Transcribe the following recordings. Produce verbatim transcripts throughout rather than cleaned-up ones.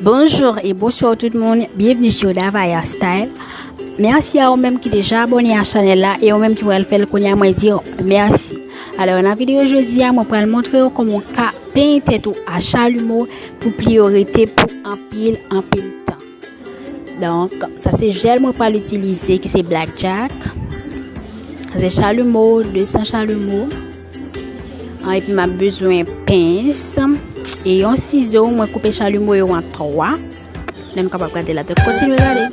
Bonjou e bonswa tout moun, byenvni sou Davaya Style. Mèsi a ou menm ki deja abòne a chanèl la e ou menm ki pral fè l kounye a, mwen di w mèsi. Alò, nan videyo jodi a, mwen pral montre w kòman w ka penyen tèt ou a chalimo pou pli yo rete pou anpil, anpil tan. Donk, sa se jèl mwen pral itilize ki se Black Jack. Sa se chalimo, de san chalimo. An, epi m ap bezwen pens e yon sizo, mwen koupe chalimo yo an twa. Lè nou kapab gade la, donk kontinye gade.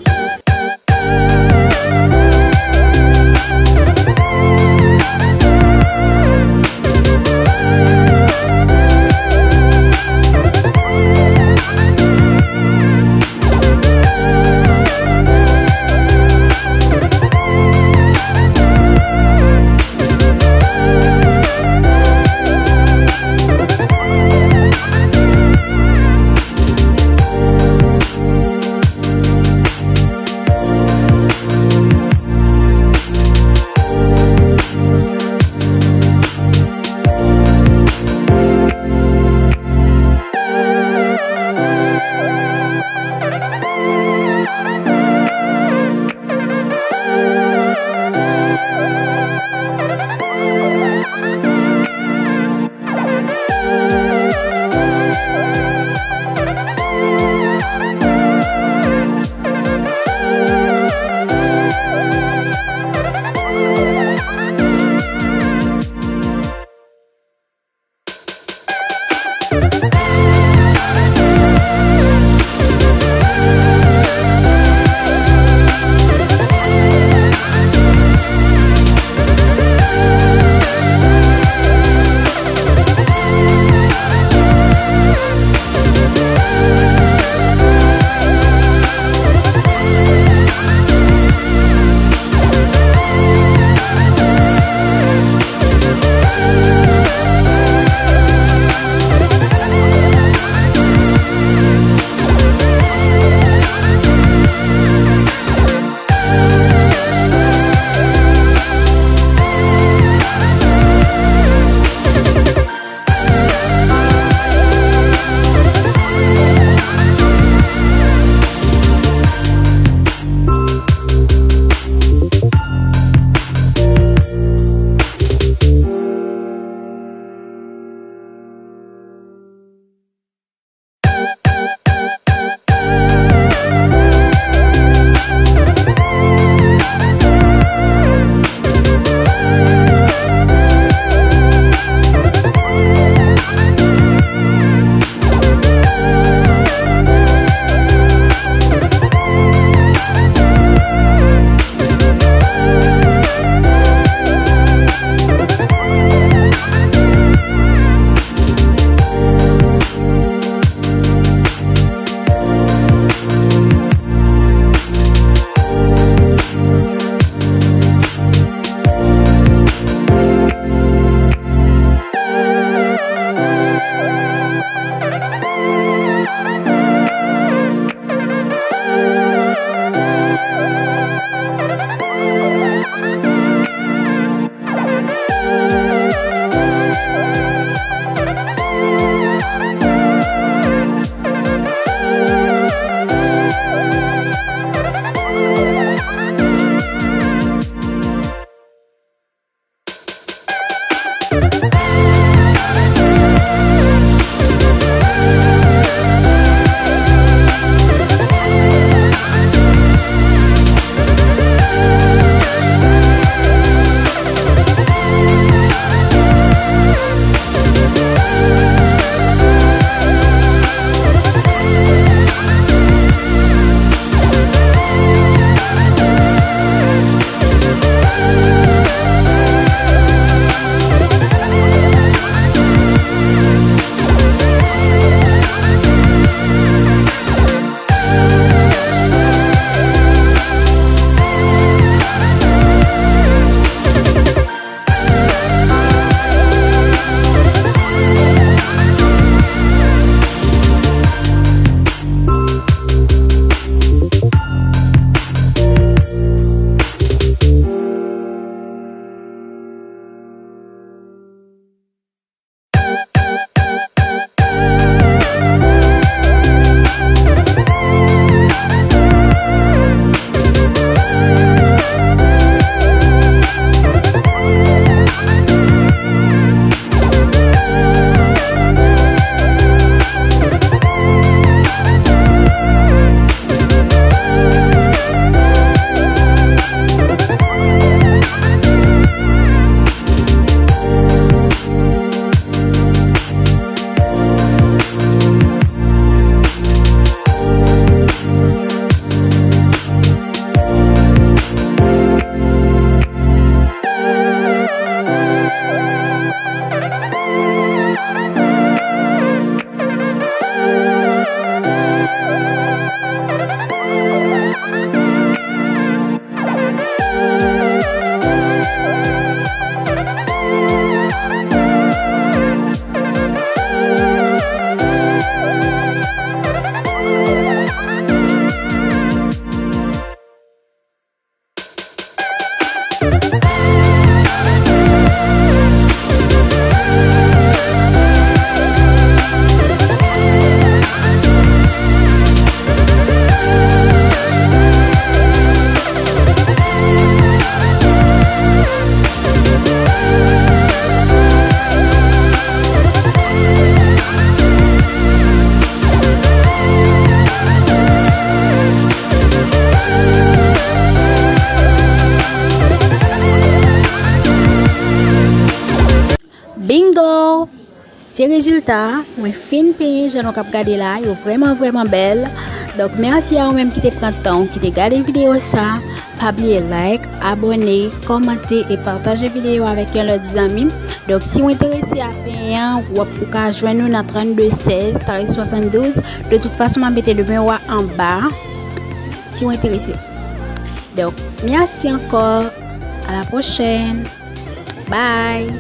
Se rezilta a, mwen fin penyen jan nou k ap gade la, yo vrèman, vrèman bèl. Donk, mèsi a ou menm ki te pran tan w, ki te gade videyo sa. Pa bliye like, abòne, kòmante e pataje videyo avèk yon lòt zanmi. Donk, si w enterese a penyen an, w ap, ou ka jwenn nou nan trannde sèz, Taris swasanndouz. De tout fason, m ap mete nimewo a anba, si w enterese. Donk, mèsi ankò. À la prochaine. Bye.